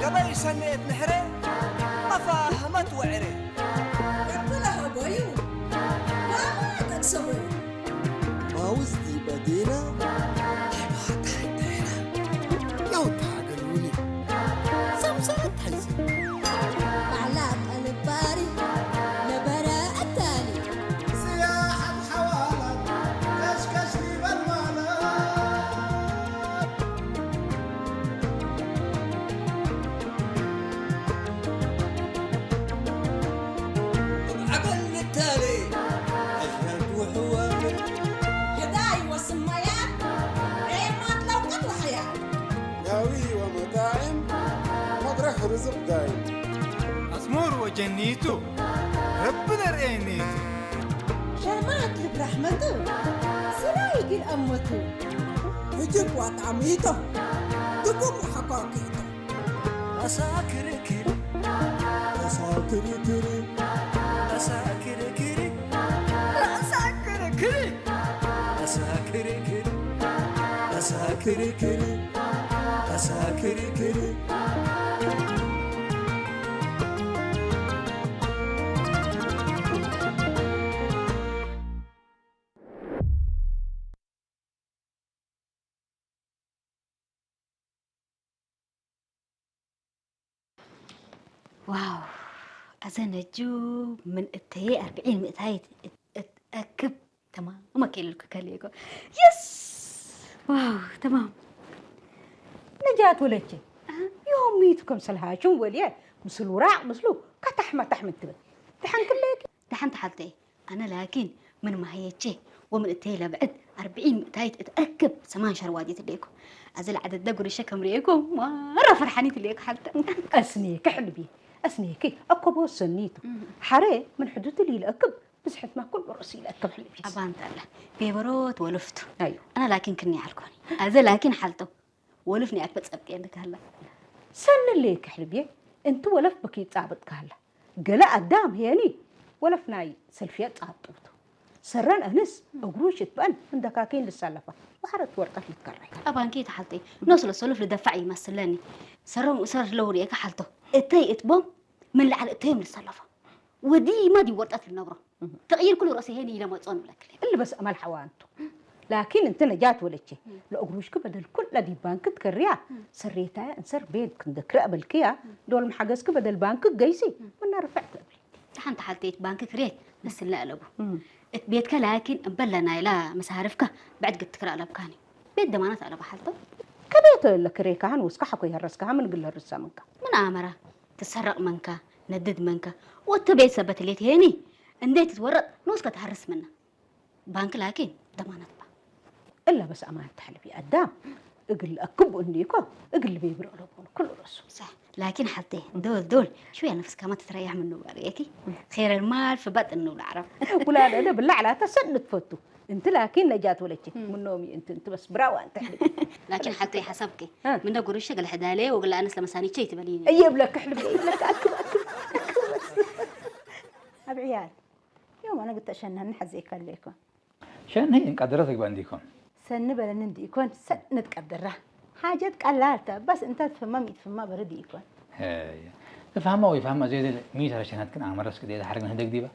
ገበይ ሰነየት ንሕረ ኣፋ ህመት ወዕረ። እብለ ሀቦዩ ዋማ ጠቅሰቦዩ። ማውዝ ዲበ ዴና ዲባ ታሕተና። ያው ታገሉኒ። ሰምሰረት ታይዚ። ባዕላ ጠልባሪ ነበረ ኣታኒ። ስያሓት ሓዋላት ከሽከሽ ሊበል ማለት። ዓበል ንታሌ ኣሽረድ ውሕዋል። ህዳይ ወስማያ ሬማት ለውቀት ወሕያ። ናዊ ወመጣዕም መድረኽ ርዝቕ ዳይም። ኣስሙር ወጀኒቱ ረቢ ነርእየኒቱ። ሸማት ልብ ራሕመቱ ስራይ ግን ኣሞቱ። ህጅብ ዋጣሚቶ ድጉም ሓኳኪቶ። ራሳ ክርክር ራሳ ክርክር ራሳ ክርክር ራሳ ክርክር ራሳ ክርክር ራሳ ክርክር ራሳ ክርክር። ዋው፣ ኣዘ ነጁ ምን እተየ ኣርብዒን ምእታይት እት-፣ እት-፣ እክብ ተማም ኣኬልኩ ከሌኮ። የስ! ዋው፣ ተማም። ነጃት ወለቼ፣ ኣሃ። ዮም ሚቱ ከም ሰልሃ ሹም ወልየ፣ ምስሉ ራቕ ምስሉ፣ ካታሕ ማታሕ ምን ትብል። ደሓን ክለኪ? ደሓን ተሓልተይ። ኣነ ላኪን ምን ማህየቼ ወምን እተይ ለብዕድ ኣርብዒን ምእታይት እትአክብ ሰማን ሸርዋዲት እሌኩ። ኣዚ ለዓደደ ጉርሸ ከም ርኤኩ ዋራ ፈርሓኒት እሌኩ ሓልተ። ኣስኔኪ ሕልቢ፣ ኣስኔኪ ኣኮቦ ሰኒቱ። እህ። ሓረ ምን ሕዱት ሊለአክብ ብዝሕት ማ ኩሉ ርእሲ ይለአክብ ሕልቢ። ኣባንታላ ቤበሮት ወልፍቱ። ኣዩ። ኣነ ላኪን ክኒ ዓልኮኒ። ኣዘ ላኪን ሓልቶ። ወልፍ ንያክ በጸብጥ የልካላ። ሰንሌ ክሕልብየ፣ እንቲ ወለፍ ብኪ ጻብጥ ካላ። ገለ ኣዳም ሄኒ፣ ወለፍ ናይ ሰልፍየ ጻብጡቱ። ሰረን ኣንስ፣ እግሩ ሽትበን፣ እንደካኪን ልሳለፋ። ወሐረት ወርቀት ልትከራይ። ኣባንኪ ተሓልተይ፣ ኖስሎ ሰሉፍ ልደፋዕ ይመስለኒ። ሰረም እሰር ለው ርኤካ ሓልቶ። እተይ እትቦም፣ ምን ለዓል እተዮም ልሳለፋ። ወዲ ማዲ ወርቀት ልነብሮ። እህ። ተቕይር ኩሉ ርእሲ ሄኒ ኢለ መጾን ብለክል። እሊ በስ ኣማል ሓዋ ኣንቱ። ላኪን እንተ ነጃት ወለቼ፣ እህ። ለእግሩሽክ በደል ኩል ለዲ ባንክ ትከርያ፣ እህ። ሰሬታያ እንሰር ቤት ክንደክረ በልክያ፣ እህ። ዶል መሓገዝክ በደል ባንክ ገይሲ፣ እህ። ምና ርፍዕ ትብል። ተሓንቲ ሓልተይት ባንክ ክሬት መስልና ኣለቡ። እህ። እት ቤትከ ላኪን እምበለ ናይላ መሳርፍካ ብዕድ ግትክረ ኣለብካኒ። ቤት ደማናት ኣለባ ሓልቶ። ከቤት ለክሬካህን ውስካ ሓኮ ይህረስካሃ ምን ግለ ርሳ ምንካ። ምን ኣመራ። ትሰረቕ መንካ፣ ነድድ መንካ፣ ወተ ቤት ሰበት ሌት ሄኒ፣ እንዴ ትትወረጥ፣ ኖስከ ተሃርስ ምና። ባንክ ላኪን፣ ደማነት ባ። እላ በስ ኣማን ተሕልቢ ኣዳም፣ እግል ኣክቡ እንዲኮ፣ እግል ቤብር ኦሎቦን ኩሉ ርእሱ። ሳሕ፣ ላኪን ሓልቴ፣ ዶል፣ ዶል፣ ሽውያ ነፍስካ ማ ትትረያሕ ምኑ ባር፣ የኪ? ኸይረል ማል ፍባጥ እንብሉ ዓረብ። ውላድ እደ ብላዕ ላተ ሰድ ንትፈቱ። እንቲ ላኪን ነጃት ወለቼ፣ እም። ምኖሚ እንቲ፣ እንቲ በስ ብራዋ እንተ ሕልቢ። ላኪን ሓልቴ ሓሳብኪ፣ እ። ምንደ ጉርሸ ገለ ሕዳሌ ወገለ ኣነስ ለመሳኒቸ ይትበልይኒ። እየ ብለክ ሕልቢ፣ እየ ብለክ ኣክብ፣ ኣክብ፣ ኣክብ። ኣብ ዕያል፣ ዮም ኣነ ግተ ሸናኒ ሓዘይካ ኣለይኮን። ሸኒ እንቀደረ ትግባ እንዲኮን። ሰኒ በለኒ እንዲኮን፣ ሰኒ ትቀደራ። ሓጀት ቀላልታ፣ በስ እንተ ትፍማ ሚትፍማ በረድ ይኮን። ሄይ፣ እፋማ ወይ ፋማ ዘይደለ ሚት ረሸናት ግን ኣመረስ ቅዴ ሓረግ ንህደግ ዲባ?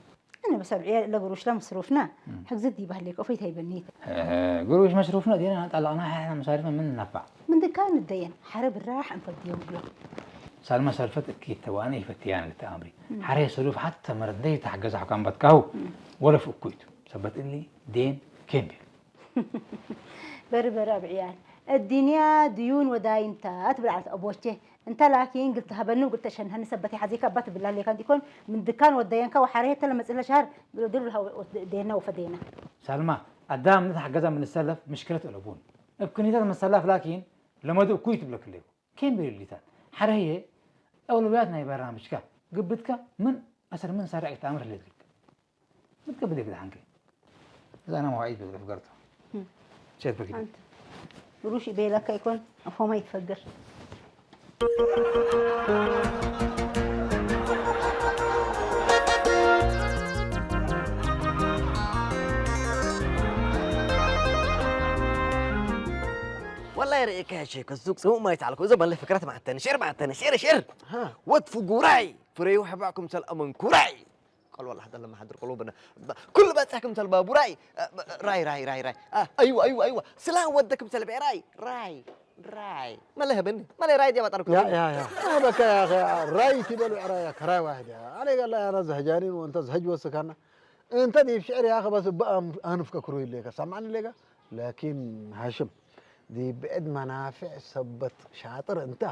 أنا بس أبعي لقروش لا مصروفنا. مم. حق زدي بهليك أوفي تاي بنيت. آه، قروش مصروفنا دينا طلقنا إحنا مصاريفنا من نفع. من ذا كان الدين حرب الراح أنفد يوم قلو. سالما سالفت أكيد تواني فتيان لتأمري. مم. حري صروف حتى مردي تحجز حكام بتكاو. مم. ولا فكويت. سبت إني دين كامل. بربر أبعيال. الدنيا ديون وداين تا تبلع أبوشة. أنت لكن قلت هبنو قلت شن هني سبتي حزيك أبات بالله ليك عندكم من دكان ودينك وحريه تلا مسئلة شهر. دل دينا وفدينا. ሳልማ ኣዳም ነቲ ሓገዛ ምንሰለፍ ምሽክለት ኣለቡን እብ ኩኒታት መሰላፍ ላኪን ለመዱ እኩይ ትብለክ ኣለዩ። ኬን ቤልሊታት ሓረህየ ኣውለውያት ናይ በራምጅካ ግብትካ ምን ኣሰር ምን ሳሪዕ ክተኣምር ህሌትልክ ምትገብደ ግድሓንከ እዛ ኣና መዋዒት ብዝግፍ ገርቶ ሸት ብርኪ أنت روشي بيلك يكون أفهم يتفجر. والله يا ريك يا شيخ الزوق سمو ما يتعلق إذا بلي فكرة معتني شير معتني شير شير ها. وات فقوراي فريو حبعكم سل أمن كوراي قال والله هذا لما حضر قلوبنا كل باتحكم سل بابوراي راي راي راي راي آه أيوة أيوة أيوة سلا ودكم سل بعراي راي راي ما لها بني ما لها راي دي بطركم يا يا يا هذا يا أخي راي تبلو عرايا كراي واحد يا عليك الله يا ناس هجانين وأنت زهج وسكنا أنت دي بشعر يا أخي بس بقى أنفك كروي ليك سمعني ليك لكن هاشم دي بعد منافع سبت شاطر أنت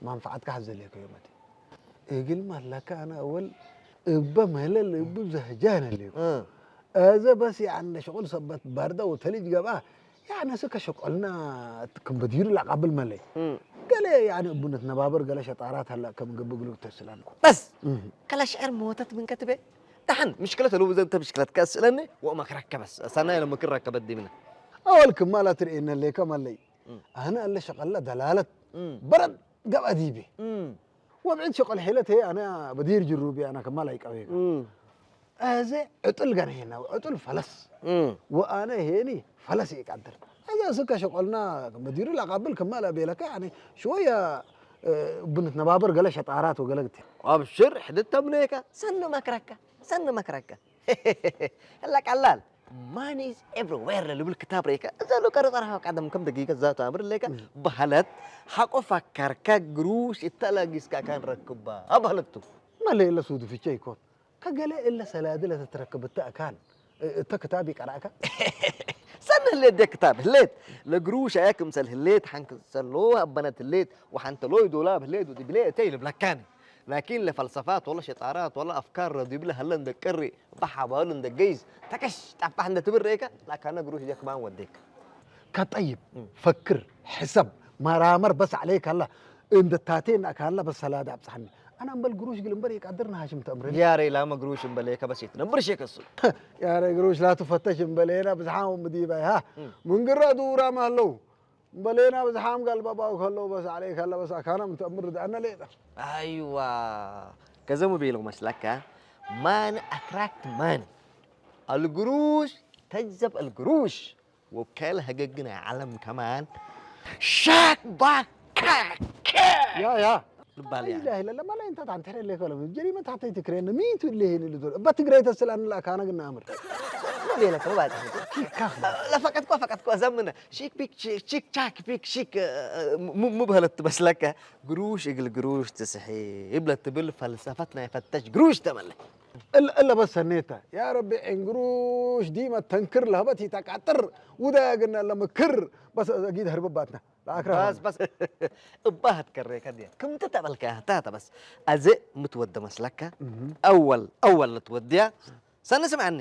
منفعتك حزليك يومتي እግል ማላካ ኣነ ኣወል እበ መህለል እቡ ዘህጃነ ሌኩ። ኣዘ በስ ያነ ሸቁል ሰበት ባርዳ ወተልጅ ገብኣ ያነ ስከ ሸቆልና ከም በዲሩ ላቃብል መለይ ገለ ያነ እቡነት ነባበር ገለ ሸጣራት ሀላ ከም ግብ ግሉ ተስላልኩ። بس كلا شعر موتت من كتبه دحن مشكلة لو بزنت مشكلة كأسلني وما كركب بس سنة لما كركبت دي منه ኣወል ክማላ ትርእየነ ሌከ መለይ ኣነ ኣለ ሸቀላ ደላለት በረድ ገብኣ ዲቤ ወብዕድ ሸቆል ሒለት ሄ ኣነ በዲር ጅሩቢ ኣነ ከማል ኣይቀበይ ኣዘ ዕጥል ገነ ሄና ዕጥል ፈለስ ወኣነ ሄኒ ፈለስ ይቃደር ኣዘ ስከ ሸቆልና በዲሩ ላቃብል ከማል ኣቤለካ ያኒ ሽወያ ብንትነባበር ገለ ሸጣራት ወገለ ግትር أبشر حدث تمنيك سن مكركة سن مكركة هلا قلال Money is everywhere ለልብል ክታብ ርኢካ እዛ ሎቀ ረፀርሃ ቀደም ከም ደጊገ እዛ ተኣምር ለካ ባህለት ሓቆ ፋካርካ ግሩሽ እተላጊስካ ካን ረክባ ኣባህለቱ መለ እለ ሱዱ ፍቸ ይኮን ከገለ እለ ሰላዲ ለተትረክብ እተ ኣካን እተ ክታብ ይቀራእካ ሰን ህሌት ደ ክታብ ህሌት ለግሩሽ ኣያ ክምሰል ህሌት ሓንክሰሎ ኣበነት ህሌት ወሓንተሎ ይዶላብ ህሌት ወዲብለ እተ ይልብለካኒ ላኪን ለፈልሰፋት ወላ ሸጣራት ወላ ኣፍካር ረዲብለ ሀለ እንደቀሪ ባሓባሉ እንደገይዝ ተከሽ ጣፋሕ እንደትብል ርኤካ ላካነ ግሩሽ ጀክማን ወዴክ ከጠይብ ፈክር ሕሰብ መራመር በስ ዓለይክ ኣላ እንደ ታቴን ኣካላ በስ ሰላዳ ኣብፅሓኒ ኣና እምበል ግሩሽ ግል እምበር ይቃድር ንሃሽም ተእምር ያሬ ላመ ግሩሽ እምበል ከበሴት ነብር ሸከሱ ያሬ ግሩሽ ላትፈተሽ እምበል ና ብዝሓ ምዲባይ ሃ ምንግራ ዱራም ኣለው እምበሌና ብዝሓም ጋል ባባው ከለው በስ ዓለይ ከለ በስ ኣካና ምተእምር ዳኣና ሌጣ ኣይዋ ከዘሙ ቤሉ መስለካ ማን ኣትራክት ማን القروش تجذب القروش وبكل هججنا علم كمان شاك باك يا يا ልባል لا إله إلا الله ما لا أنت تنتهي لك ولا جريمة تحتي تكرين مين تقول لي هنا اللي دول بتقرأ تسأل أنا لا كان قلنا أمر ቤለከ ባጽሕቲ ለፈቀድኳ ፈቀድኳ ዘምነ ሺክ ፒክ ቺክ ቻክ ፒክ ሺክ ምብህለት ትመስለከ ግሩሽ እግል ግሩሽ ትስሒብ ለትብል ፈልሰፈት ናይ ፈተሽ ግሩሽ ተመለ እለ እለ በስ ሰኔታ ያ ረቢ ዒን ግሩሽ ዲመ ተንክር ለህበት ይተቃጥር ውዳ ያግና ለምክር በስ ጊድ ህርብባትና ለአክራ በስ በስ እባህት ከሬ ከዲያ ክምቲ ተበልካ ያህታተ በስ ኣዘ ምትወደ መስለካ ኣወል ኣወል ለትወድያ ሰኒ ስምዐኒ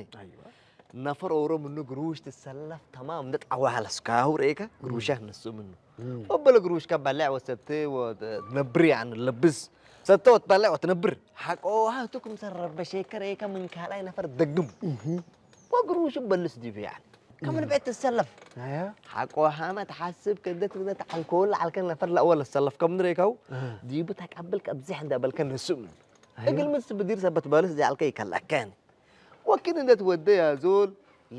ነፈር ኦሮ ምኑ ግሩሽ ትሰለፍ ተማም እንደ ጣዋሃለስካሁ ርኤካ ግሩሻ ነሱ ምኑ ወበለ ግሩሽ ካብ ባልዕ ወሰብት ነብር ያን ለብስ ሰተ ወትባልዕ ወትነብር ሓቆ ሃቱ ክምሰል ረበሸከ ርኤካ ምን ካልኣይ ነፈር ደግም ወግሩሽ በልስ ዲብ ያን ከምን ቤት ትሰለፍ ሓቆ ሃመ ተሓስብ ከደት ብዘት ዓልኮል ዓልከን ነፈር ለእወል ሰለፍ ከም ንሬካው ዲቡ ተቀብል ቀብዚሕ እንደበልከ ነሱ ምኑ እግል ምስ ብዲር ሰበት ባልስ ዚዓልከ ይከለከን ወኪን እንደት ወደ ያዞል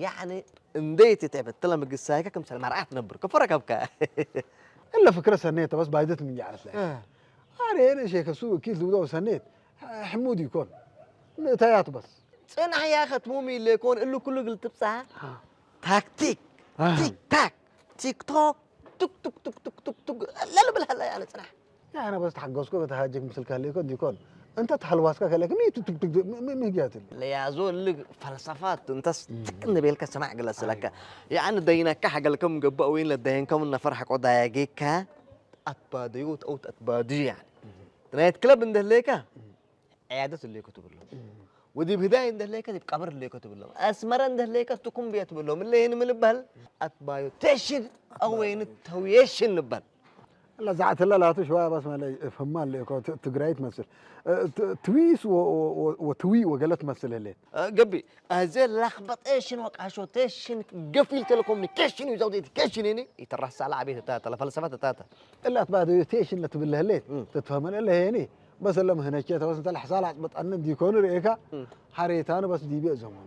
ያኒ እንደይ ትትዕብ ተለ ምግሳይከ ክምሰል መርዓት ነብር ከፈረ ከብካ እለ ፍክረ ሰኔት በስ ባይደት ምን ጃዓለት ላይ ኣሬ ነ ሼከ ሱ ወኪል ዝብሎ ሰኔት ሕሙድ ይኮን ንእታያት በስ ጽናሕ ያ ኸትሙም ኢሌኮን እሉ ኩሉ ግል ትብጻ ታክቲክ ቲክታክ ቲክቶክ ቱክ ቱክ ቱክ ቱክ ቱክ ቱክ ለልብል ሀላ ያለ ጽናሕ ያነ በስ ተሓገዝኩ በተሃጀክ ምስልካ ሌኮ እንዲኮን እንተ ተሃልዋስካ ከለክ ሚ ትትግትግ ምህግያት ለያዞ እልግ ፈልሰፋት እንተስ ትቅ ንቤልከ ሰማዕ ግለስለከ ያዕኒ ደይነካ ሓገልከም ገብእ ወይን ለደየንከም ነፈር ሓቆ ዳያጌካ ኣትባደዩ ተውት ኣትባድዩ ያዕኒ ናይት ክለብ እንደህለየካ ዕያደት እለይኮ ትብሎም ወዲብ ህዳይ እንደህለይከ ዲብ ቀብር እለይኮ ትብሎም ኣስመረ እንደህለይከ ትኩም ብየ ትብሎም እለይን ምልበል ኣትባዮ ቴሽን ኣወይን ተውየሽን ንበል لا زعت لا لا تشوا بس ما لي افهم ما لي كو تجريت مثل تويس وتوي وقالت مثل اللي ገቢ ኣዘ ላኽበጠሽን ወቃሾቴሽን ገፊል ቴሌኮሙኒኬሽን እዩ ዘውዴት ኬሽን ኒ ይተራሳ ላዕቤት እታተ ለፈልሰፈት እታተ እላት ባዶ ቴሽን ለትብልህ ሌት ተትፈመን እለ ሄኒ በስ ለም ህነቼ ተበስ እንተ ለሕሳል ኣጥበጣን እንዲኮኑ ርኤካ ሓሬታን በስ ዲቤ ዘመኑ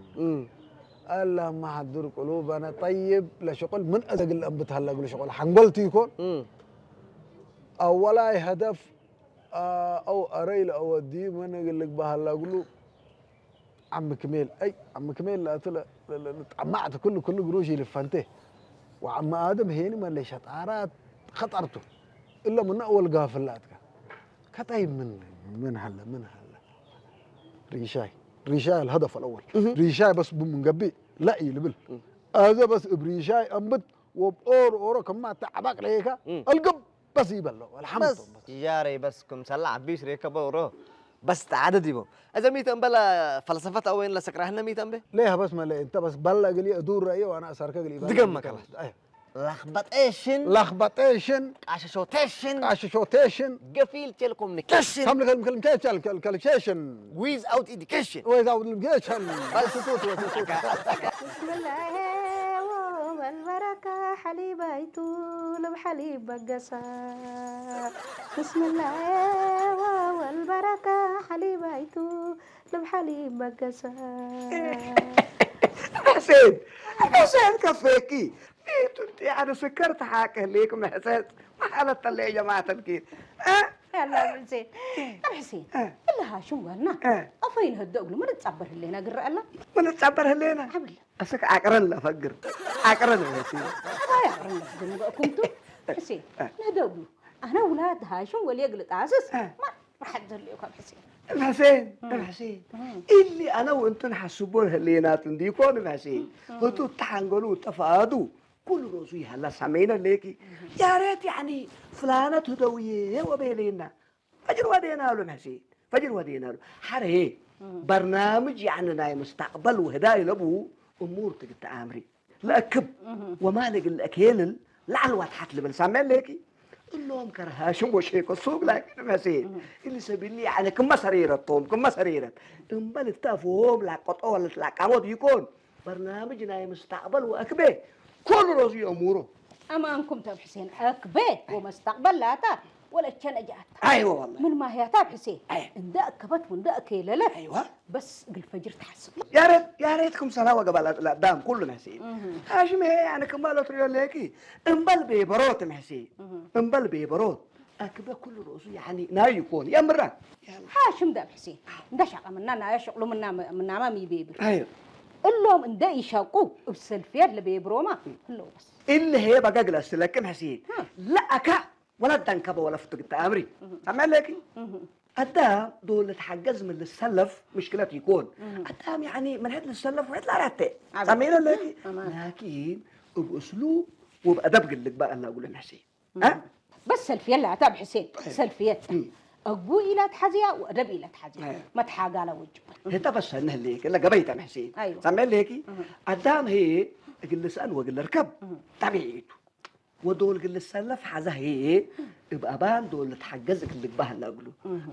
ألا محضر قلوبنا طيب ለሽቁል ምን እዘግል እንብትሃላ ግሉ ሽቁል ሓንጎልቲ ይኮን ኣወላይ ሀደፍ ኣው ኣረይ ለአወዲ መን እግል ልግባሃላ ግሉ ዓሚ ክሜል አይ ዓሚ ክሜል ላቱ ጠማዕት ኩሉ ኩሉ ግሩሽ ይልፈንቴ ወዓሚ አደም ሄኒ መለ ሸጣራት ኸጠርቱ እለ ምነ አወል ጋፍላትካ ከታይ ምን ምን ሀለ ምን ሀለ ሪሻይ ሪሻይ الهدف الأول ሪሻይ በስ ቡምንገቢ لا ይልብል አዘ በስ እብ ሪሻይ አንብት ወብ ኦሮ ኦሮ ከማ ተዓባቅ ለየካ አልግብ በስ ይበሎ አልሐምድ ያሬ በስ ክምሰላ ዓቢስ ሬከ በውሮ በስ ተዓደድ ይቦ እዘ ሚተ እምበለ ፈልሰፈት ኣወይን ለስቅራህነ ሚተ እምበ ليه بس ما ليه انت بس بلغ لي ادور رايي وانا اسارك لي ድገም መከላ ለኽበጠሽን ለኽበጠሽን ቃሸሾቴሽን ቃሸሾቴሽን ገፊል ቴሌኮሙኒኬሽን ከም ልከልም ከልም ቴቻል ከልከልኬሽን without education ወይዛው ልምጌቻል በስቱት بسم الله والبركة حليب أيتو لب حليب بقسا بسم الله والبركة حليب أيتو لب حليب بقسا حسين حسين كفيكي ميتو انت على سكرت حاكه ليك محسن ما حالت اللي يا جماعة الكير ها ያላ ብልዜ ኣብ ሕሴን እለ ሃሽም ዋና ኣፈይን ህደ እግሉ ምን ጻበር ህሌና ግረ ኣላ ምን ጻበር ህሌና ዓብል እስክ ዓቅረን ለፈግር ዓቅረን ለሲ ኣባይ ኣቅረን ለፍግር ንበእኩምቱ ሕሴን ንህደ እግሉ ኣነ ውላድ ሃሽም ወልየ ግልጣስስ ማ ራሕት ዘልዮ ካብ ሕሴን ሕሴን ሕሴን ኢሊ ኣነ ውእንትን ሓስቦን ህሌናት እንዲኮን ሕሴን ህቱ ተሓንገሉ ጠፋዱ ኩሉ ሮሱ ይሃላ ሳመይነ ሌኪ ያሬት ያኒ ፍላነት ህደውዬ ወቤሌና ፈጅር ወዴና ሉ ሕሴን ፈጅር ወዴና ሉ ሓረ በርናምጅ ያኒ ናይ ምስተቅበል ውህዳ ይለቡ እሙር ትግተ ኣምሪ ለእክብ ወማለግ ለእክየልል ላዕል ዋትሓት ልብል ሳመ ሌኪ እሎም ከረሃሽም ወሼኮ ሱቅ ላኪን ሕሴን ኢሊ ሰቢሊ ያኒ ክመ ሰሪረቶም ክመ ሰሪረት እምበል እተፍሆም ላቀጦ ወለት ላቃሞት ይኮን برنامج ናይ مستقبل وأكبي كل روز يأموره أمانكم تاب حسين أكبي ومستقبل لا تا ولا تشن أجات أيوة والله من ما هي تاب حسين أيوة. إن دا أكبت وإن دا أكيللت أيوة بس قل فجر تحسب يا ريت يا ريتكم سنة وقبل لا دام كلنا حسين هاشم هي يعني كمالة ريال ليكي انبل بيبروت حسين انبل بيبروت ኣክበ ኩሉ ርእሱ ያኒ ናይ ይኮን የምራ ሃሽም ዳብ ሕሴን እንደ ሻቀምና ናይ ሸቅሉ ምናማ ሚቤብል ኣዮ እሎም እንደ ይሻቁ እብ ሰልፍየት ለቤብሮማ ህለው በስ እልሄ በገግለ ስለክም ሕሴን ለአካ ወላ ዳንከበ ወላ ፍትግተ ኣምሪ ሰመለኪ ኣዳም ዶ ልትሓገዝ ምን ልሰለፍ ምሽክለት ይኮን ኣዳም ያኒ ምን ሕድ ልሰለፍ ውሕድ ላራተ ሰሜነ ለኪ ላኪን እብ እስሉ ወብ አደብ ግልግባ አላጉለን ሕሴን በስ ሰልፍየት ላታ ብሕሴን ሰልፍየት አግቡ ኢላ ትሓዝያ ወአደብ ኢላ ትሓዝያ መትሓጋላ ወጅበል ህተ በሰንህ ሌክ ለገበይተ ሕሴን أيوة. ሰሜ ሌኪ አዳም ሄ እግል ልስአን ወግል ርከብ ጠቢዒቱ ወዶል ግል ሰለፍ ሓዛ ሄ እብ አባን ዶል ልትሓገዝ እግል ልግባህ አላግሉ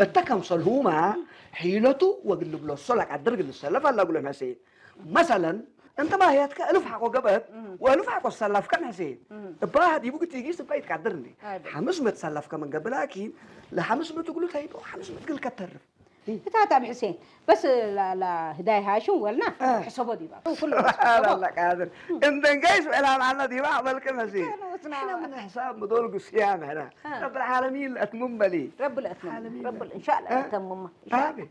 እተ ከምሰልሁማ ሒለቱ ወግል ልብለሶ ለቃድር ግል ሰለፍ አላግሉ ሕሴን መሰለን እንተ ማህያትከ እልፍ ሓቆ ገበት ወእልፍ ሓቆ ሰላፍከ ንሕሴን እባ ዲቡ ግትጊ ስባ ይትቃድር እንዴ ሓምስ ምእት ሰላፍከ ምን ገብእ ላኪን ለሓምስ ምእት እግሉ ተይዶ ሓምስ ምእት ግል ከተርፍ እታ ታብ ሕሴን በስ ህዳይ ሃሽም ወልና ሕሰቦ ዲባ ኩሉ ቃድር እንደ ንጋይስ ዕላም ዓላ ዲባ ኣበልከ መሲ ሕነ ምን ሕሳብ ምዶል ጉስያ ምህና ረብ ልዓለሚን ለእትሙም በሊ ረብ ለእትሙም ረብ እንሻላ ተሙማ Abi.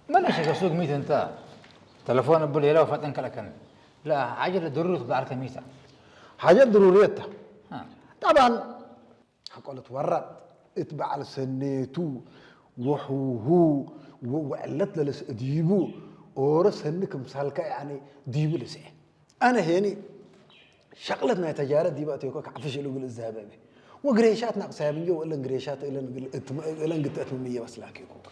መለሸ ከሱግ ሚት እንተ تلفون أبو ليلى وفاتن كلا كان. لا، عجلة ضروري تبقى على كميسة. حاجة ضرورية. ها. طبعًا حقولة ورد اتبع السنيتو وحوهو وعلت للس ديبو. أورس هنك مسالكا يعني ديبو لسه. أنا هني شغلت ناي تجارة ديبا تيكو كعفش إلو قل الذهب أبي. وقريشات ناقصة من جو إلن قريشات إلن قل إتم إلن قد إتم مية بس لاكي كوك.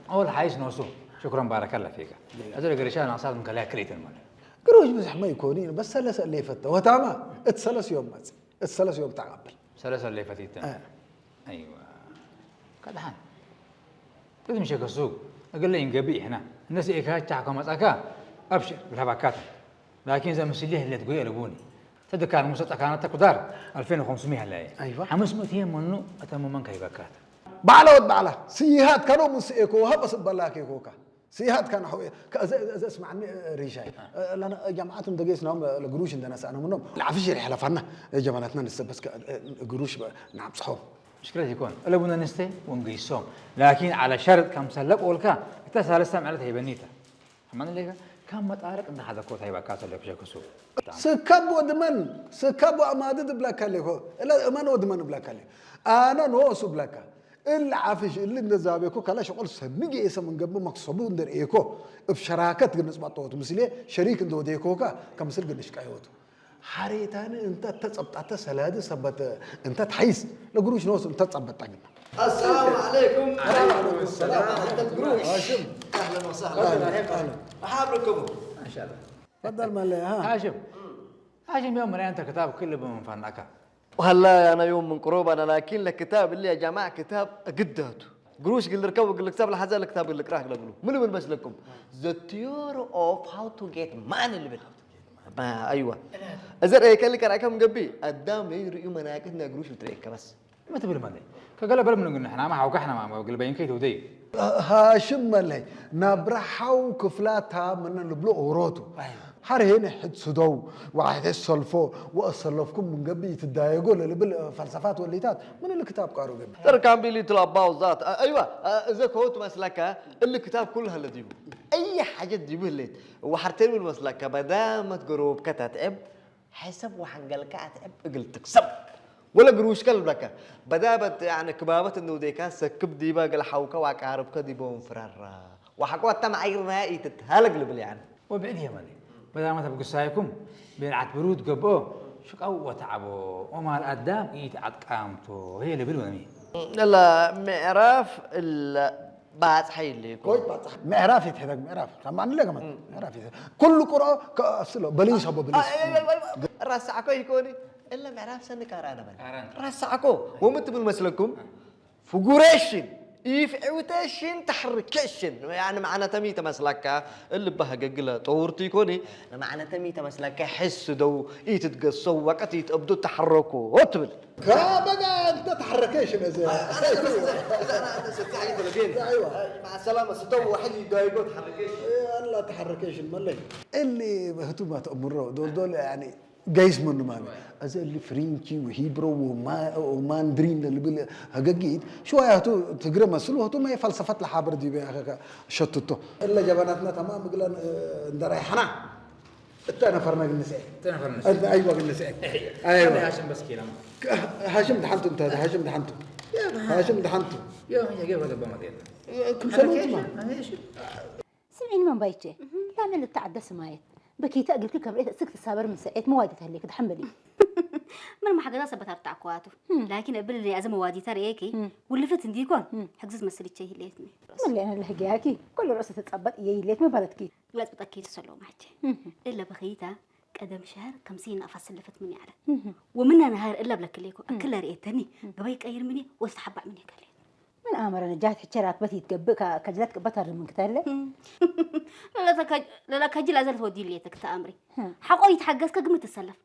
أول حايس نوسو. شكرًا، بارك الله فيك. أزل قريشات ناقصات من كلها كريت المال. قروش بزح ما يكونين بس سلس اللي فت وتاما اتسلس يوم مات اتسلس يوم تعقبل. سلس اللي فتيت. آه. أيوة. كدحان. كده مش كسوق. أقول لي إنقبي هنا. الناس إيه كاتش حكم أتاكا. أبشر بالهباكات. لكن إذا مسليه اللي تقول يلبوني. تدكان موسى تكان تقدر ألفين وخمسمية هلا. أيوة. خمسمية هي منو أتم من كي بكات. بعلا ود بعلا. سيهات كانوا من سيكو هبس بلاكي كوكا. سيهات كان حوي. كأز أز اسمعني ريشاي. لأن جماعتهم دقيس نوم القروش عندنا سأنا منهم. العفش اللي حلفنا. جماعتنا نستبس قروش نعم صحو. مشكلة يكون. إلا بنا نستي ونقيسهم. لكن على شرط كم سلك أولكا. إتا سالسة معلت هي بنيتا. حمان اللي كان متعارك عند هذا كوت هي بكات اللي كشكسو. سكب ودمن، سكب وأمادد بلاك اللي هو. إلا أمان ودمن بلاك اللي. أنا نوس بلاك. إلا عفش اللي نزابيكو كلا شغل سنجي إسا من قبل مقصبو ندر إيكو. بشراكة جنس بطوت مسلي شريك ندو ديكوكا كمسل قدش كايوتو. حريتان انت تتصبط انت سلاد سبت انت تحيس. لقروش نوس انت تصبط طقم. السلام عليكم. عليكم السلام. أهلا قروش. هاشم. أهلا وسهلا. أهلا، أهلا. أحابركم. ما شاء الله. تفضل مالي، ها. هاشم. هاشم يوم مرة أنت كتاب كله بمن فنكا. والله أنا يوم من قروب أنا لكن الكتاب اللي يا جماعة كتاب قدهته. قروش قل لك وقل لك كتاب لحظة الكتاب قل لك راح قل له. من من بس لكم. The theory of how to get money اللي بال. ما أيوة. إذا رأيك اللي كان كم قبي. الدام لي رأي مناقتنا قروش وتريك بس. ما تبي المدي. كقال بل من قلنا إحنا ما حوك إحنا ما قل بين كيت ودي. هاشم ملي. نبرحو كفلاتها من نبلو أوروتو. هر هنا حد سدو. واحد السلفو. وأسلفكم من قبي تدايقو اللي بالفلسفات والليتات. من الكتاب قارو قبي. There can be little about that. أيوة. إذا كنت مسلكة. الكتاب كلها اللي ديبو. أي حاجة ديبو اللي. وحرتين من مسلكة. بدامت قروب كتاتعب. حسب وحنقلك أتعب أقل تكسب. ولا قروش كلبك. بدابت يعني كبابة إنه ديكا سكب ديبا قل حوكا وعقاربك ديبون فرارا. وحقوة تم عيرنا إيتتهالق لبل يعني. وبعد يا مالي. بدامت بقصايكم. بين عتبرود قبو. شك أو وتعبو. وما الأدام إيت عتقامتو. هي اللي بالوني. لا معرف ال بعد حيليكو. كويس بعد صح. معرف يتحدق معرف. طبعًا لا كمان. معرف يتحدق. كل قرآن كأصله بليس هبو بليس. راسعكو يكوني. إلا معرف سنة كارانا بل. راسعكو. ومت بالمسلكم. فقوريشن. إيف عوتيشن تحركيشن. يعني معنى تميت مسلكة. اللي بها ققلة طورتي كوني. معنى تميت مسلكة حس دو. إيتتقصو وقت يتقبضو تحركو. وتبل. كابقى أنت تحركيش يا زين. أنا أنا أنا أنا ستي حاجة تلقين. أيوة. مع السلامة ستو واحد يدايقو تحركيش. إيه الله تحركيش الملي. اللي هتو ما تأمره دول دول يعني جايز منه ما بي. أزا اللي فرنكي وهيبرو وما وماندرين اللي بال هجاجيت شو يا هتو تجري مسلو هتو ما هي فلسفة لحابر دي بي هكا شتتو. إلا جباناتنا تمام قلنا ندري حنا. التاني فرنا قلنا سعيد. التاني فرنا سعيد. أيوة قلنا سعيد. أيوة. هاشم بس كلام. هاشم دحنتو أنت هذا هاشم دحنتو. هاشم دحنتو. يا يا كيف هذا بما دينا. كم سنة أنت ما؟ سمعيني من بايتي. لا من التعدى سمايت. بكيت أقلك كبريت سكت سابر من سعيد موادي تهليك تحملي. من ما حقدا سبت أرتع كواتو. لكن أبل لي أزم وادي ترى إيكي. ولفت نديكون. حقز مسلي تشي ليتني. من اللي أنا اللي هجاكي. كل رأس تتقبل إيه ليت ما بلدكي. لا تبتأكيد سلو معتي. إلا بخيتا قدم شهر كم سنة أفصل لفت مني على. ومنها نهار إلا بلك ليكو أكل رئيتني. قبي كأير مني واستحبع مني كلي. من آمر أنا جات حشرات بثي تقبك كجلت بطر من كتله. لا لا تكج لا لا كجل أزل تودي لي تكت أمري. حقو يتحقق كقمة السلف.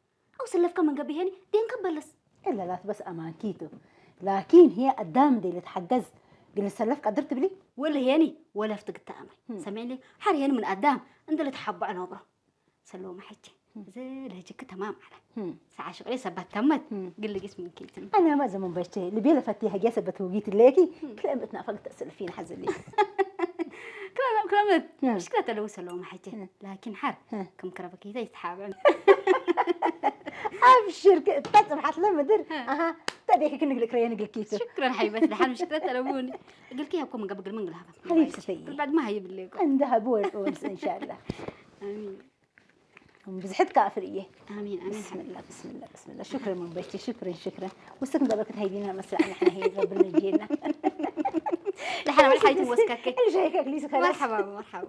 أو سلفك من قبي هني دين كبلس. إلا لا بس أمان كيتو. لكن هي قدام دي اللي تحجز. قل سلفك قدرت بلي؟ ولا هيني ولا فتقت أمري. سمعني حر هيني من قدام. عند اللي تحب عن عبره. سلوم حجي. زي الهجك تمام على. ساعة شغلي سبت تمت. قل لي جسم كيتن. أنا ما زمان بشتهي. اللي بيلا فتيها جسبت وقيت ليكي. كلام اتنافقت أسلفين حزلي. كلام ክረምት እ። ምሽክለት ኣለዉ ሰለዉ ማሓይቲ እ። ላኪን ሓር እ። ከም ክረበ ከይታ ይተሓብዕም ኣብሽር እታ ጽብሓት ለምድር እ። ኣሃ ተዴኪ ክንግልእ ክረየ ንግልኪቱ ሽክረን ሓይበት ደሓን ምሽክለት ኣለዉኒ እግልኪ ያኮ መገብ እግል መንግል ሃባ ሓሊብ ስፈይ። ግልባድ ማ ሃይብለይኮ እንደ ሃቡ ወልስ እንሻላ ኣሚን ብዝሕት ከኣ ፍርየ ኣሜን ኣሜን ሓቢቢ። ብስምላ ብስምላ ብስምላ ሽክረን መንበይቲ ሽክረን ሽክረን ውስክ እንደ በክት ሃይቢና መስላ ንሕና ሄ ረብን ጌና ድሓን ወልሓይቱ ወስከከ እልሻይ ከክሊስ ከላስ መርሓባ መርሓባ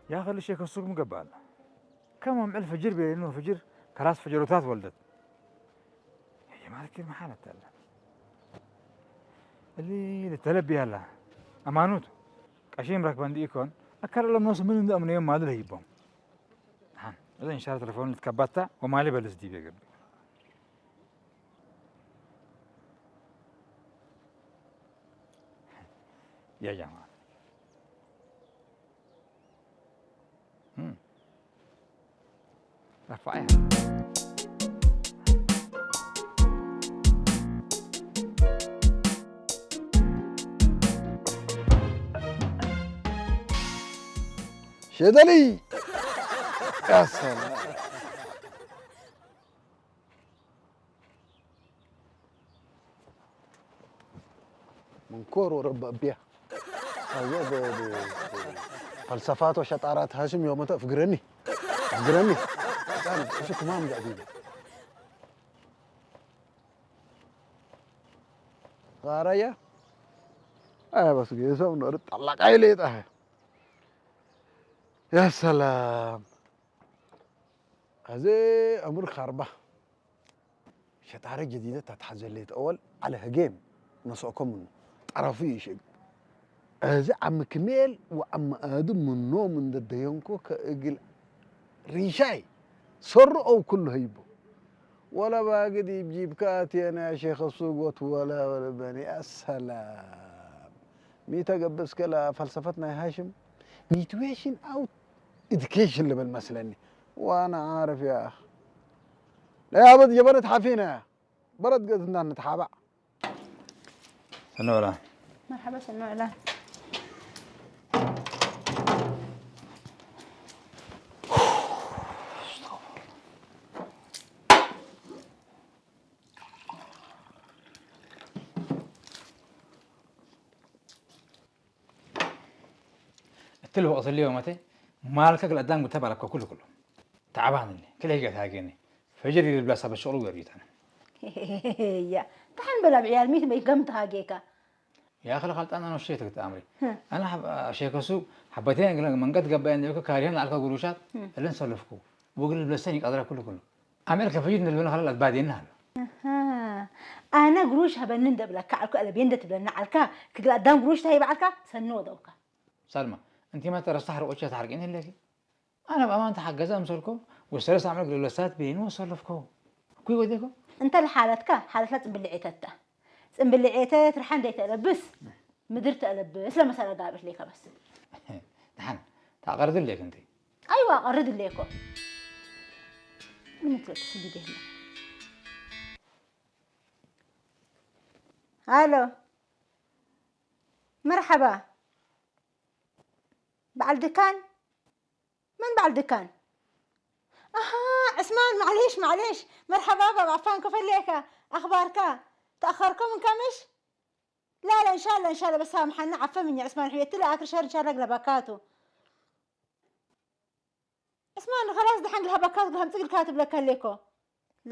يا أخي الشيخ السوق مقبل كم عمل فجر بينه فجر كراس فجروتات ولدت يا جماعة كيف محالة تلا اللي لتلبي هلا أمانوت قشيم ركبان دي يكون أكر لهم نص من ده من يوم ما دل هيبهم ها إذا إن شاء الله تلفون تكبتا وما لي بلس دي بيقرب يا جماعة هم. ارفعيها شدلي يا سلام منكور ورب أبيه هذا ب- ب- ب- فلسفات وشطارات هاشم يوم تفقرني فقرني شو كمان قاعدين غاريا آه بس قيسه ونرد طلق عيلي طه يا سلام هذا أمر خربه ሸጣረ ጀዲደ እታ ትሓዘለይ ትኣወል ዓለ ህጌም ነስኦከም ምኑ ጠረፉ ይሽግ እዚ ዓም ክሜል ወዓም ኣድም ምኖም እንደደየንኮ ከእግል ሪሻይ ሰሩ ኦው ኩሉ ህይቦ ወላ ባግድ ይብጂብካ ኣትየና ያ ሼኸ ሱጎት ወላ በኒ ኣሰላም ሚተ ገብስ ከላ ፈልሰፈት ናይ ሃሽም ሚትዌሽን ኣውት ኢዱኬሽን ልብል መስለኒ ዋና ዓርፍ ያ ለያበት ጀበነት ሓፊና በረት ገዝና ንትሓባዕ ሰኖላ መርሓባ ሰኖላ እትልወቕ ዘልዮ መተ ማልከ ግል ኣዳም ጉተባለኮ ኩሉ ኩሉ ተዓባንኒ ክለ ሂገት ሃገኒ ፈጅር ይልብላ ሳበ ሸቕሉ ገር ይታነ እያ ተሓን በላ ብዕያል ሚት መይ ገምት ሃጌካ يا أخي الخلطان أنا وشيتك تأمري أنا حب شيكسو حبتين قلنا من قد قبل أن يكون كاريان على كل قروشات اللي نسلفكو وقل بلسني قدر كل كل أمريكا في جدنا اللي خلال بعدين هلا ኣነ ግሩሽ ሃበኒ እንደብለካ ዓልኩ ኣለቤ እንደትብለኒ ዓልካ ክግል ኣዳም ግሩሽ ተሂብ ዓልካ ሰኒ ወደውካ ሳልማ እንቲ መተ ረስታ ሕርቆቻ ታሕርቂን ህለኪ ኣነ ብኣማን ተሓገዘ ኣምሰልኮ ወሰለስ ኣምዕል ግልለሳት ቤኑ ወሰለፍኮ ኩይ ወዴኮ እንተ ለሓለትካ ሓለትላ ጽምብልዔተታ ጽምብልዔተት ርሓ እንደይተለብስ ምድር ተለብስ ለመሰለ ጋብት ለይከበስ ደሓን ታቐርድለይ ክንተይ ኣይዋ ቀርድለይ እኮ ምን ትበል ስግድ የለ ኣሎ መርሓባ በዓል ድካን መን በዓል ድካን ኣሃ ዕስማን ማዕሌሽ ማዕሌሽ መርሓባ ባብ ኣፋን ከፈለየካ ኣኽባርካ ተኣኸርኩም እንካ ምሽ لا لا إن شاء الله إن شاء الله بس سامحنا عفا مني عثمان حبيبتي لا آكل شهر إن شاء الله أقلب أكاتو عثمان خلاص دحين قلها بكات قلها متقل كاتب لك هليكو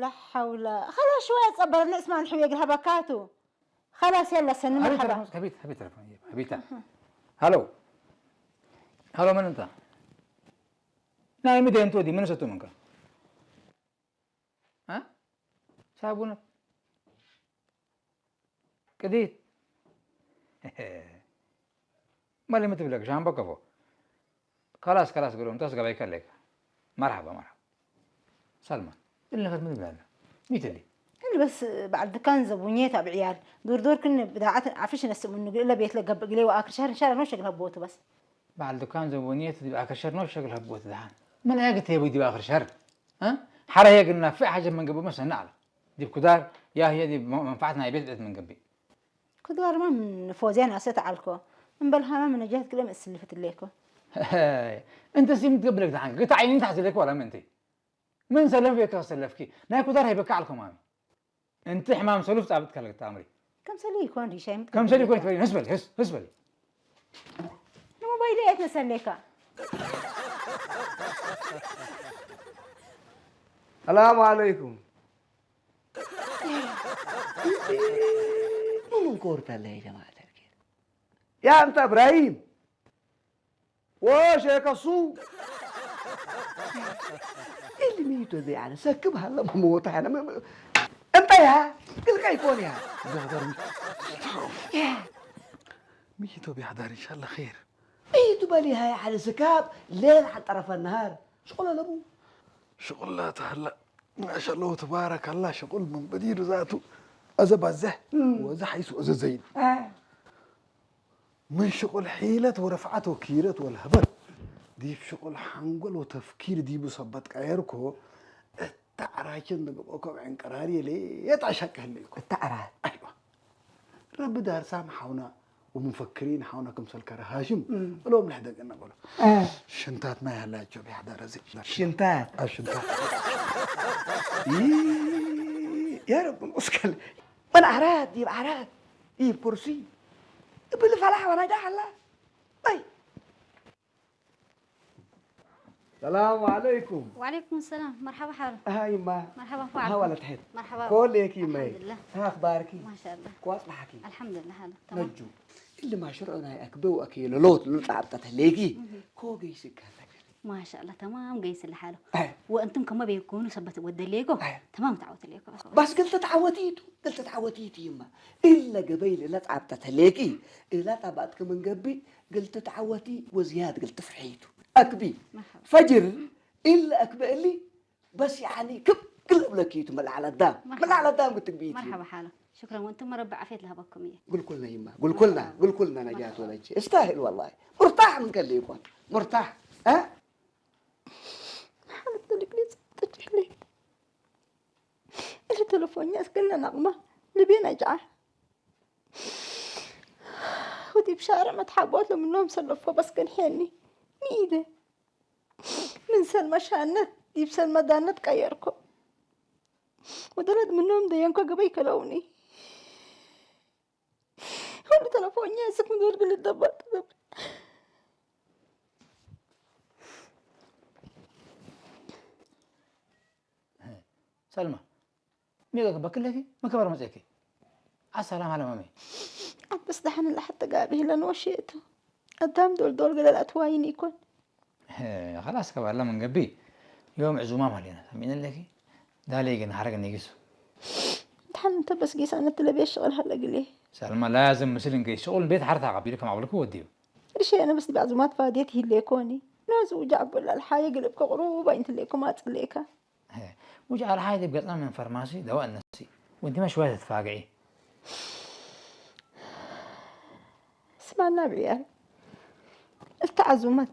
لا حول خلاص شوية تصبر عثمان حبيبي قلها بكاتو خلاص يلا سن مرحبا حبيت حبيت تلفون حبيت هلو هلو من انت؟ لا مدين تودي من ستو منك؟ ها؟ ሳቡነ ቅዲት መለ ምትብለክ ሻምበ ከፎ ከላስ ከላስ ገሎ እንተስ ገባይ ከለካ መርሓባ መርሓባ ሰልማን እልነፈት ምን ብላለ ሚትሊ هل بس بعد كان زبونيت أبعيال دور دور كن بداعة عفش نسمن نقول إلا بيت لقب قلي وآكل شهر إن شاء الله نوش قلها بوتو بس በዓል ድኳን ዘቦንየት ዲብ ኣክርሸር ነው ሸግል ሀቦት ደሓን። ምን ኣያ ግት ሄቡ ዲብ ኣክርሸር? እ? ሓራ ሄግና ፍዕ ሓጀብ መንገቡ መሰና ኣለ። ዲብ ኩዳር ያህየ ዲብ መ-፣ መንፋዓት ናይ ቤት ቤት መንገቢ። ኩዳር ማ ምን ፎዝያን ኣሰት ዓልኮ። እምበል ሃማ ምን ነጃት ግለም እስልፍት ሌኮ። እንተ ሲም ትገብለክ ደሓን ግታ ዓይኒ ታሕዝለክ ዋላ ምንቲ። ምን ሰለፍ ቤካ ሰለፍኪ። ናይ ኩዳር ሄበካ ዓልኮ ማሚ። እንቲ ሕማም ሰሉፍ ጻብጥ ከለክ ተኣምሪ። ከም ሰሉ ይኮን ሪሻይ ምጥ ከም ሰሉ ይኮን ትበሊ፣ ህስ በሊ፣ ህስ፣ ህስ በሊ። ንሞባይል እየ ትመሰለካ። ሰላም ዓለይኩም። ምን ኮርታ ለይ ጀማዓት ኣልኪር። ያ እንታ እብራሂም። ወሸከሱ። ኢሊ ሚቶ ዘይዓለ ሰክብ ሃለ መሞታ ያነ መ-፣ መ-፣ እንታ ያ ግልቀ ይኮን ያ። ዛበር ሚ-፣ ያ። ሚቶ ቢያዳር ኢንሻአላህ ኸይር። ሚቶ በሊ ሃይ ዓለ ስካብ ሌላ ጠረፈ ነሃር። ሽቁለ ለቡ። ሽቁላ ተሃላ። ማሻአላህ ተባረከላህ ሽቁል ምን በዲሩ ዛቱ። ኣዘ ባዘህ ወዘ ሓይሱ ወዘ ዘይን። ምን ሽቁል ሒለት ወረፍዓት ወኪረት ወልሀበት ዲብ ሽቁል ሓንጎል ወተፍኪር ዲቡ ሰበት ቀየርኮ። እታ ዕራችን ንግብኦ ከም ዕንቅራር የለ የጣሻቀ ህለይኮ። እታ ዕራር? ኣይዋ። ረቢ ዳርሳም ሓውና ወሙፈክሪን ሓውና ክምሰል ከረ ሃሽም እሎም ልሕደግ እናበሎ። ሽንታትና ያላቸው ቢያሕዳረ እዚ። ሽንታት? ኣብ ሽንታት። ይ-፣ ያ ረቢ ንኡስከል። ምን ዓራት ዲብ ዓራት ዲብ ኩርሲ እብል ፈላሕ ወናጃ ሓላ። ኣይ። ሰላም ዓለይኩም። ወዓለይኩም ሰላም። መርሓባ ሓሩ። ሃይ እማ። መርሓባ ፋ ሃዋ ዓልኩም። ለትሕት። መርሓባ። ኮሌኪ እመይ። ኣልሓምዱሊላህ። ሃ ኣኽባርኪ። ማሻአላህ። ኮ ኣጽናሕኪ። ኣልሓምዱሊላህ ሓሉ። ተማም። ነጁ። እሊ ማሽርዖ ናይ ኣክበው ኣኪ ለሎት ልጻብጠት ሌኪ። እህ። ኮ ገይስካ ነገር። ማሻአላህ ተማም ገይስልሓሉ። ኣይ። ወእንቱም ከመ በይኮኑ ሰበት ወደሌኮ። ኣይ። ተማም ተዓወትሌኮ። ባስ ገልተ ተዓወቲቱ፣ ገልተ ተዓወቲቱ ይማ። እለ ገበይ ልለ ጻብጠት ሌኪ። እላ ጣባጥክ ምን ገቢ ገልተ ተዓወቲ ወዝያድ ገልተ ፍርሒቱ። ኣክቢ። መርሓባ። ፈጅር እለ ኣክበ እሊ በስ ያኒ ክብ ግል እብለኪ ቱ መልዓል ኣዳም። መርሓባ። መልዓል ኣዳም ክትግቢ ቱ። መርሓባ ሓሎ። ሽክረን ወንትም ረቢ ዓፍየት ልሃበኩም እየ። ጉልኩልና ይማ፣ ጉልኩልና፣ መርሓባ። ጉልኩልና ነጃት መርሓባ። ወለች። እስተህል ወላሂ። ሙርታሕ ምን ከል ይኮን? ሙርታሕ። እ? ሓለት ተልግሊ ጽጥጭሊ። እሊ ተለፎኛ እስክልና ናቕማ ልቤን ኣጅዓ። ወዲ ብሻርዕ መትሓቦት ለምኖም ሰለፎ በስ ከንሕየኒ። ሚኢደ። ምን ሰልመ ሻነት ዲብ ሰልመ ዳነት ቀየርኮ። ወደለት ምኖም ደየንኮ ገበይ ከለውኒ። ሁሉ ተለፎኛ ስክ ምድር ግል ደባጥ። ሰልማ፣ ሜጋ ክበክለኪ መከበር መጽእኪ። ኣሰላም ሃለ ማሜ። ኣንተስ ደሓን ኣላ ሓቲ ጋቢ ሂለን ወሽእቱ። ኣዳም ዶልዶል ገለል ኣትዋይን ይኮን። ኸላስ ከባላ መንገቢ ዮም ዕዙማ ማለና ሰሚዕን ኣለኪ። ዳለይ ግን ሓረግ ነጊሱ። ደሓን እንተ በስጊሳ ነቲ ለቤት ሽቕል ሃለ ግሌ። ሰልማ ላዝም ምስል እንገይ ሽቕል ቤት ሓርታ ቀቢሉ ከም ኣቕልኩ ወዲዩ። ርሸ ኣነ በስ ዲባዕዙማት ፋድየት ይህሌ ኮኒ። ነዚ ውጃዕ ቦላል ሓየ ግልብ ከቕሩብ ኣይንትሌኩም ኣጽሌካ። ውጅ ኣልሓይ ዲብ ገጽና ምን ፈርማሲ ደዋእ ነሲ ወንቲመ ሽወያ ተትፋግዒ። ስማና ብዕያል እልተ ዓዙመት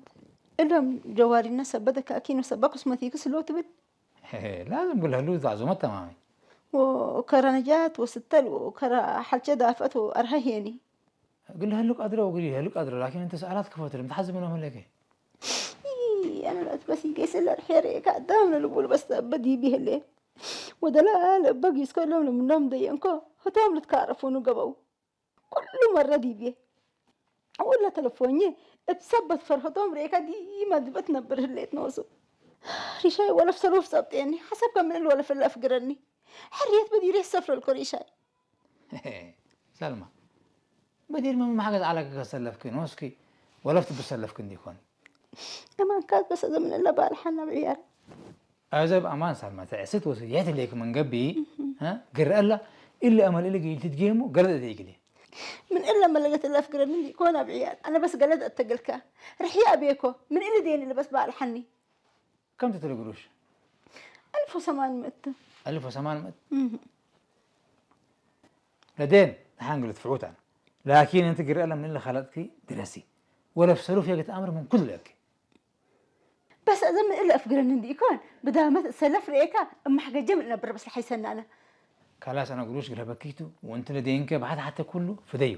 እሎም ጀዋሪና ሰበ ደካኪን ወሰበ ኮስሞቲክስ ሎ ትብል። ላዝም ግልህሉ እዛ ዓዙመት ተማሚ። ወከረ ነጃት ወስተል ወከረ ሓልቸ ዳፈት ወአርሀ ሄኒ። ግልህሉ ቀድረ ወግልህሉ ቀድረ ላኪን እንተ ሰኣላት ክፈትልም ተሓዝብኖም ህለከ። ኣነ ለት በስ ይገይስ ለርሕ የርእየካ ኣዳም ንልቡ ልበስ ተበ ዲቢ ህሌ ወደላ ለበ ጊስኮ ሎም ንምኖም ደየንኮ ህቶም ልትካረፉኑ ገበው ኩሉ መረ ዲብየ ወላ ተለፎኘ እብ ሰበት ፈርህቶም ርእየካ ዲማ ድበት ነብር ህሌት ነወሱ ሪሻይ ወለፍ ሰሎፍ ጸብጤኒ ሓሰብ ከምንል ወለፍ ለፍ ግረኒ ሕርየት በዲሬ ሰፍረልኮ ሪሻይ ሰልማ በዲር መም ማሕገዝ ዓለከ ከሰለፍኪ ንወስኪ ወለፍት ብሰለፍኪ እንዲኮን። እማንካት በሰ ዘምን እለ ባልሓና ብዕያር። ኣዘብ ኣማን ሳልማ ተዕስት ወስየት ሌክ መንገቢ ግረአላ ኢለ ኣመል ኢለ ገይል ትትጌሙ ገለጥ ዘይግሌ። ምን እለ መለገት እለ ፍግረኒ እንዲኮን ኣብዕያር ኣነ በስ ገለጥ እተገልካ ርሕያ ኣቤኮ ምን እለ ደየን እለ በስ ባልሓኒ። ከምቲ ትልግሩሽ ألف وثمانمائة. ألف وثمانمائة. ለዴን ንሓንግል ትፍዑታን ላኪን እንቲ ግርአለ ምን ለኸለጥኪ ድረሲ ወለፍ ሰሉፍ የገት ኣምር ምን ኩሉ ለክ በስ እዘ ምእለ እፍግረኒ እንዲ ይኮን ብዳመት ሰለፍ ርእካ እማሕገጀም እነብር በስ ለሓይሰናነ ካላስ ኣነ ግሩሽ ግለበኪቱ ወንቲ ለደይንከ ብሓት ሓተ ኩሉ ፍደዩ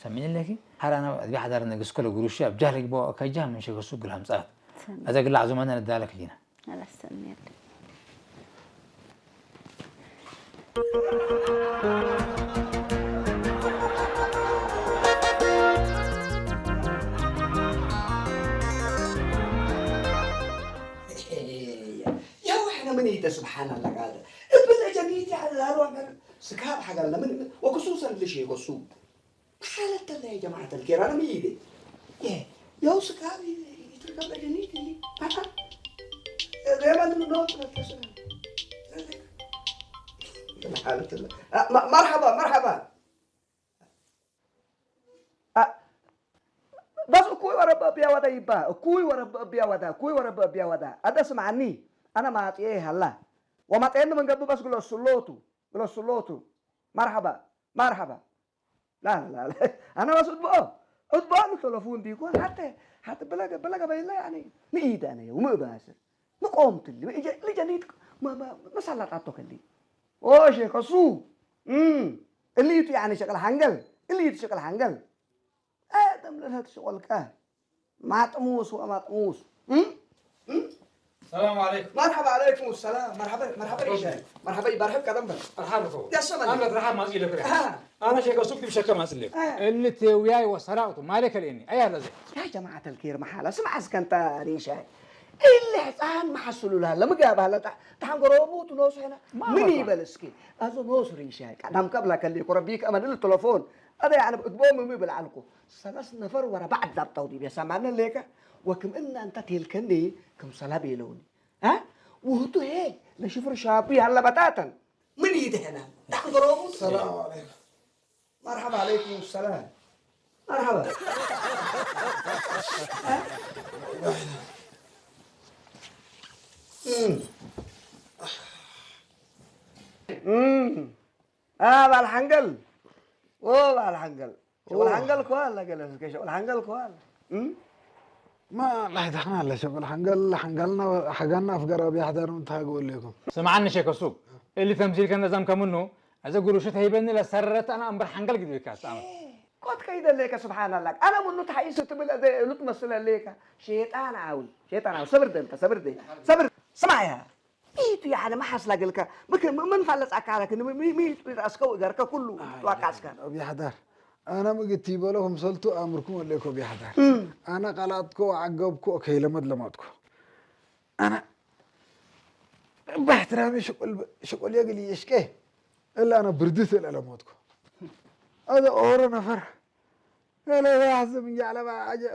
ሰሚዕለኪ ሓራ ናብ ኣድቢ ሓዳር ነግስከ ለግሩሽ ኣብ ጃህ ለግቦ ከጃ ምን ሸገሱ ግልሃምጻት ኣዘ ግላ ዓዙማና ነዳለክ ሊና ኣላሰሚያለ يا واحنا من ايده سبحان الله قاعده ابن اجميتي على الهروة سكاب حق لنا من وخصوصا لشيء وسوق حالة الله يا جماعة الخير انا من ايدي يا يا سكاب يتركب اجميتي اللي دائما من نوت مرحبا مرحبا بس እኩይ ወረብ እብያ ወዳ ይባ እኩይ ወረብ እብያ ወዳ እኩይ ወረብ እብያ ወዳ ኣደ ስምዓኒ ኣነ ማጥየ ሃላ ወማጥየኒ መንገቢ በስ ግለሱሎቱ ግለሱሎቱ መርሓባ መርሓባ ላ ላ ኣነ በስ እድብኦ እድብኦ ንተለፉ እንዲኮ ሓተ ሓተ ብለገ ብለገ በይላ ያኒ ንኢድ ኣነ ውምእ ባስር ንቆምትሊ ልጀኒት መሳላጣቶ ከሊ ኦሼ ከሱ እሊቱ ያኒ ሸቅል ሓንገል እሊቱ ሸቅል ሓንገል أدم لها تشغل كاه معطموس ومعطموس السلام عليكم مرحبا عليكم السلام مرحبا مرحبا يا شيخ مرحبا يبارك قدم بس الحال هو يا سمع أنا راح ما أزيد لك ها أنا شيخ أسوق بشكل ما أزيد لك اللي توياي وسراوته ما لك ليني أي هذا زي يا جماعة الكير محالة سمع أزكى أنت ريشاي اللي حصان ما حصلوا لها لما جابها لا تحن قروبوت ونوس هنا من يبل اسكي أزو نوس ريشاي قدم قبل كان لي قربيك أمل التلفون هذا يعني بقبوم مي بالعلكو ሰለስት ነፈር ወረ ባዕድ ዳብጣው ዲብ የሰማነ ሌከ ወክም እናንተ ቴልከኒ ክም ሰላብ የለውኒ አ ውህቱ ሄ ለሽፍር ሻቡ ያለ በታተን ምን ይድህና ዳሕን ገሮቡ ሰላም አለይኩም መርሐባ አለይኩም ሰላም መርሐባ ባል ሐንገል ኦ ባል ሐንገል شغل حنقل كوال لا قال لك شغل حنقل كوال ما الله يدخلنا على شغل حنقل حنقلنا حقنا في قراب يحضرون تاقول لكم سمعنا شيخ السوق اللي تمثيل كان نظام كمنه هذا قروش تهيبني لسرت انا امبر حنقل قد بكاس انا كنت كيدا ليك سبحان الله انا منو تحيس تبل ادي لو تمثل ليك شيطان عاوي شيطان عاوي صبر ده انت صبر ده صبر سمع يا إيتو يعني ما حصل قلك مك من فلس أكارك إنه مي مي أسكو إجارك كله توقع أسكار أبي حدار أنا ما قلت يبلغ مسلتو أمركم ولا يكو أبي حدار أنا قلعتكو وعقبكو أوكي لمد لمدكو أنا باحترامي شغل شغل يقلي يشكي إلا أنا بردت إلا لمدكو هذا أورا نفر لا لا يا حزم يا على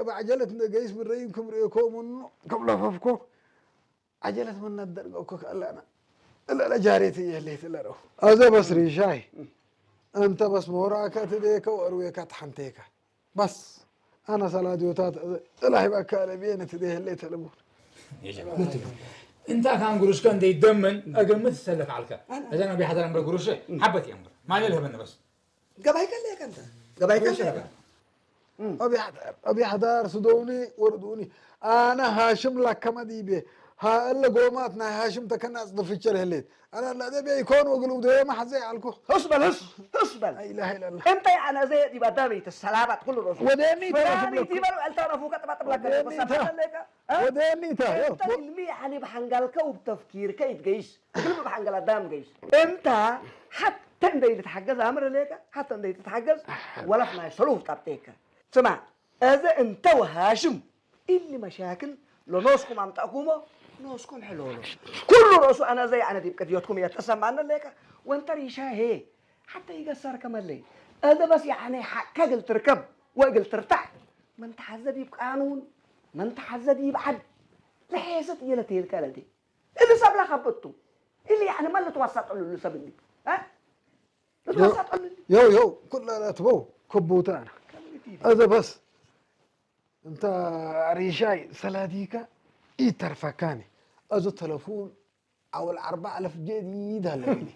بعجلة قيس من رينكم ريكم كم لففكو عجلت من ندر قوكك ألا أنا إلا لا جاريتي يلي تلرو أزا بس ريشاي أنت بس موراك تديك وأرويك تحنتيك بس أنا صلاة ديوتات إلا هيبقى كالبين تديه اللي تلبون እንታ ካን ጉሩሽከ እንደ ይደመን ኣገምት ሰለፍ ዓልከ እዛ ናብ ሓዳር እምበር ጉሩሸ ሓበት እያ እምበር ማለ ልህበኒ በስ ገባይ ከለ ከንተ ገባይ ከለ أبي حدار أبي حدار سدوني وردوني أنا هاشم لك كما ديبي ها إلا قومات ناي هاشم تكنا أصدف الشر هليت أنا لا ده بيكون وقلوب ده ما حزي علكو تصبل هس تصبل لا إله إلا الله أنت أنا زي دي بدامي تسلابات كل رسول وديني ترسم لك تيبر ألتا رفوك تبطب لك وديني تا وديني تا أنت علمي علي بحنقلك وبتفكيرك يتقيس كل بحنقل دام قيس أنت حتى أنت اللي تحجز أمر ليك حتى أنت اللي تتحجز ولا ما يصلوه تعطيك ስማዕ፣ እዚ እንተ ወሃሽም እሊ መሻክል ለኖስኩም ኣምጣእኩሞ ኖስኩም ሕለሎ። ኩሉ ርእሱ ኣነ ዘይ ኣነ ዲብ ቅድዮትኩም እየ ተሰማነ ለካ ወንተ ሪሻ ሄ ሓተ ይገሰር ከመለይ እደ በስ ያዕነ ሓካ እግል ትርከብ ወእግል ትርታዕ መን ተሓዘ ዲብ ቃኑን መን ተሓዘ ዲብ ዓድ ለሐየሰት እየ ለተየልካ ለቴ እሊ ሰብ ለኸብቱ እሊ ያዕነ መን ልትዋሳጠሉ እሉ ሰብ እሊ እ يو يو كل لا تبو كبوتانا هذا بس انت ريشاي سلاديكا يترفكاني ازو تلفون او الاربع الف جديد هلا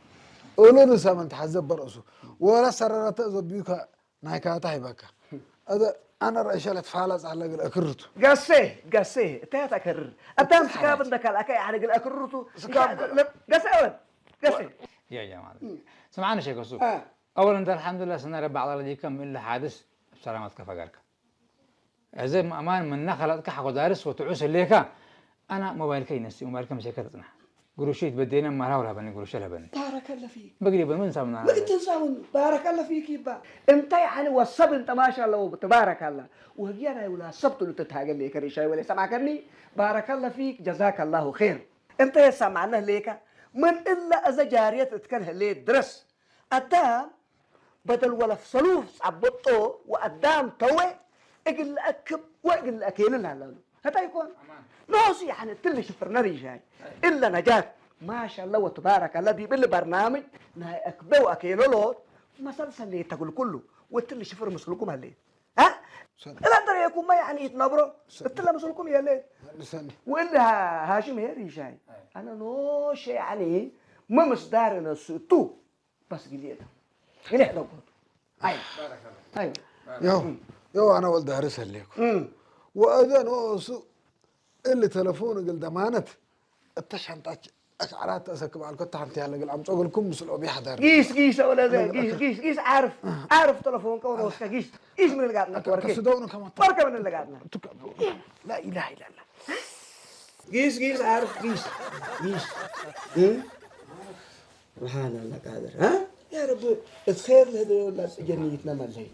اولو نسا من تحزب براسو ولا سررت ازو بيوكا نايكا تايبكا هذا ኣነ ርእሸ ለትፋላጽ ኣለ ግል እክርቱ። ገሴ ገሴ እንታይ ተከርር ኣዳም ስካብ እንደ ካልኣካ ያኒ ግል እክርቱ ስካብ ገሴ ወን ገሴ ያ ያ ማለት ስምዓኒ ሸገሱ ኣወል እንተ ኣልሓምዱላ ስና ረቢ ዓላ ረዲካ ምእሊ ሓድስ ብሰላማት ከፈጋርካ እዚ ማእማን ምና ከላጥካ ሓኮዳርስ ወትዑስ ህሌካ ኣና ሞባይልከ ይነሲ ሞባይልከ ምሸከ ተጽናሕ ግሩሽ ይትበደና ማራው ላበኒ ግሩሽ ለበኒ ባረከለ ፊክ በግዲ በምን ሳምና ምእትን ሳሙን ባረከለ ፊክ ይባ እንታይ ያኒ ወሰብ እንተ ማሻ አላህ ተባረከ አላህ ወህያ ናይ ውላ ሰብ ትሉ ትታገል ከሪሻይ ወለ ሰማከኒ ባረከለ ፊክ ጀዛከ አላሁ ኸይር እንተ የሰማዕነ ህሌካ ምን እላ እዘ ጃርየት እትከል ህሌት ድረስ ኣዳም በደል ወለፍ ሰሉፍ ጻበጦ ወኣዳም ተወ እግል ለአክብ ወእግል ለአኬልል ሃላሉ። ህታይ ኮን ኖሱ ያኒ ትል ሽፍር ነር ይሻይ እለ ነጃት ማሻላ ወትባረከላ ዲብል በርናምጅ ናይ አክበ ወአኬለሎት መሰልሰል ተጉል ኩሉ ወትል ሽፍር ምስልኩም አለ እላ ተረየኩማ ያኒ ይትነብሮ እትለ ምስልኩም የለ ልሰኒ ወእለ ሃሽም ሄር ይሻይ አነ ኖሸ ያኒ መምስዳር ነሱ እቱ بس قليلة. قليلة لو قلت. أيوة. أيوة. ያው ያው ኣነ ወልደ ሀርስ ህሌኩ ወእዘ ንእሱ እሊ ተለፎን እግል ደማነት እተ ሻንጣች ኣሽዓራት ተሰክብ ኣልኮ እተ ሓንቲ ያለ ግል ኣምጾ ግልኩም ምስልኦም ይሓዳር قيس قيس ولا زي قيس قيس قيس عارف عارف تلفون كون وسكا قيس قيس من القاعد نتورك ከስደውኑ ከመታ تورك من اللي قاعدنا لا إله إلا الله قيس قيس عارف قيس قيس هم؟ سبحان الله قادر ها يا رب الخير لهذا ولا جنيتنا ما لهي